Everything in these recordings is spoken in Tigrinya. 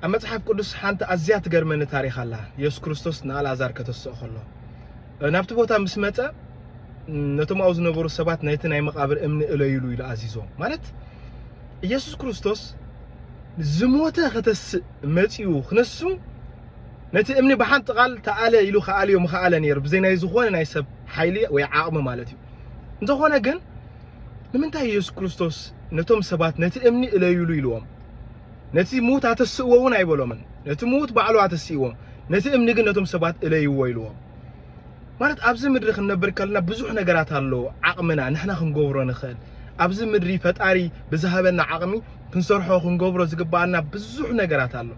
ኣብ መጽሓፍ ቅዱስ ሓንቲ ኣዝያ ትገርመኒ ታሪኽ ኣላ። የሱስ ክርስቶስ ንኣልኣዛር ከተስኦ ከሎ፣ ናብቲ ቦታ ምስ መጸ፣ ነቶም ኣብኡ ዝነበሩ ሰባት፣ "ነቲ ናይ መቓብር እምኒ እለዩሉ" ኢሉ ኣዚዞም። ማለት፣ ኢየሱስ ክርስቶስ ዝሞተ ከተስእ መጺኡ ክነሱ፣ ነቲ እምኒ ብሓንቲ ቃል "ተኣለ" ኢሉ ክኣልዮ ምኸኣለ ነይሩ፣ ብዘይ ናይ ዝኾነ ናይ ሰብ ሓይሊ ወይ ዓቕሚ ማለት እዩ። እንተኾነ ግን፣ ንምንታይ ኢየሱስ ክርስቶስ ነቶም ሰባት "ነቲ እምኒ እለዩሉ" ኢልዎም? ነቲ ምዉት ኣተስእዎ እውን ኣይበሎምን። ነቲ ምዉት ባዕሉ ኣተስእዎ፣ ነቲ እምኒ ግን ነቶም ሰባት "እለይዎ" ኢልዎም። ማለት፣ ኣብዚ ምድሪ ክንነብር ከለና ብዙሕ ነገራት ኣሎ፣ ዓቕምና፣ ንሕና ክንገብሮ ንኽእል። ኣብዚ ምድሪ ፈጣሪ ብዝሃበና ዓቕሚ ክንሰርሖ፣ ክንገብሮ ዝግብኣና ብዙሕ ነገራት ኣሎ።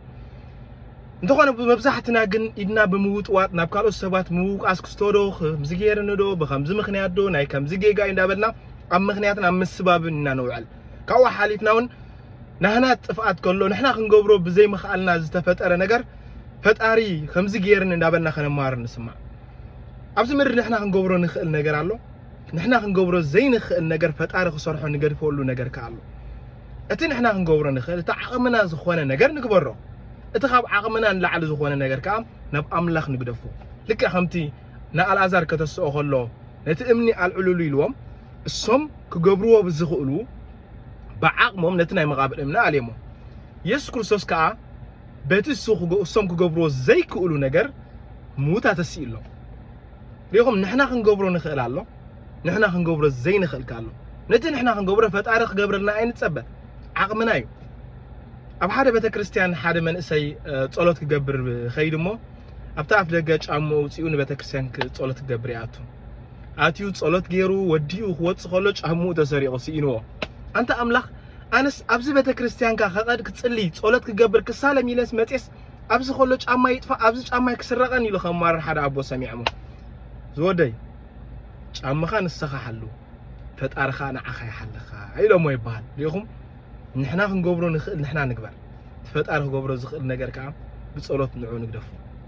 እንተኾነ፣ ብመብዛሕትና ግን ኢድና ብምውጥዋጥ፣ ናብ ካልኦት ሰባት ምውቃስ፣ "ክስቶ ዶ፣ ከምዚ ገይርኒ ዶ፣ ብከምዚ ምኽንያት ዶ፣ ናይ ከምዚ ጌጋ እዩ" እንዳበልና ኣብ ምኽንያትን ኣብ ምስባብን ኢና ንውዕል። ካብኡ ሓሊፍና እውን ናህና ጥፍኣት ከሎ፣ ንሕና ክንገብሮ ብዘይምኽኣልና ዝተፈጠረ ነገር፣ ፈጣሪ ከምዚ ገይርኒ እንዳበልና ከነማርር ንስማዕ። ኣብዚ ምድሪ ንሕና ክንገብሮ ንኽእል ነገር ኣሎ። ንሕና ክንገብሮ ዘይንኽእል ነገር ፈጣሪ ክሰርሖ ንገድፈሉ ነገር ከኣ ኣሎ። እቲ ንሕና ክንገብሮ ንኽእል፣ እቲ ዓቕምና ዝኾነ ነገር ንግበሮ። እቲ ካብ ዓቕምና ንላዕሊ ዝኾነ ነገር ከኣ ናብ ኣምላኽ ንግደፎ። ልክዕ ከምቲ ንኣልኣዛር ከተስኦ ከሎ፣ "ነቲ እምኒ ኣልዕሉሉ" ኢልዎም፣ እሶም ክገብርዎ ብዝኽእሉ፣ ብዓቕሞም ነቲ ናይ መቓብር እምኒ ኣልየሞ። የሱስ ክርስቶስ ከኣ በቲ እሱ ክገ-፣ እሶም ክገብርዎ ዘይክእሉ ነገር ምዉት ኣተሲእሎም። ሪኢኹም፣ ንሕና ክንገብሮ ንኽእል ኣሎ፣ ንሕና ክንገብሮ ዘይንኽእል ከኣ ኣሎ። ነቲ ንሕና ክንገብሮ ፈጣሪ ክገብረልና ኣይንጸበ፣ ዓቕምና እዩ። ኣብ ሓደ ቤተክርስትያን ሓደ መንእሰይ፣ እ፣ ጸሎት ክገብር ኸይድ እሞ፣ ኣብቲ ኣፍ ደገ ጫምኡ ኣውጺኡ ንቤተክርስትያን ክ-፣ ጸሎት ክገብር ይኣቱ። ኣትዩ ጸሎት ገይሩ ወዲኡ ክወጽእ ከሎ ጫምኡ ተሰሪቑ ስኢንዎ። ኣንታ ኣምላኽ፣ ኣነስ ኣብዚ ቤተክርስትያንካ ከቐድ ክጽሊ፣ ጸሎት ክገብር ክሳለም ኢለስ መጽየስ፣ ኣብዚ ከሎ ጫማ ይጥፋእ፣ ኣብዚ ጫማ ክስረቐን ኢሉ ከማርር ሓደ ኣቦ ሰሚዐሞ። ዝወደይ፣ ጫማኻ ንስኻ ሓሉ፣ ፈጣርኻ ንዓኻ ይሓልኻ ኢሎሞ ይበሃል። ሪኢኹም? ንሕና ክንገብሮ ንኽእል ንሕና ንግበር። እቲ ፈጣሪ ክገብሮ ዝኽእል ነገር ከኣ ብጸሎት ንዕኡ ንግደፎ።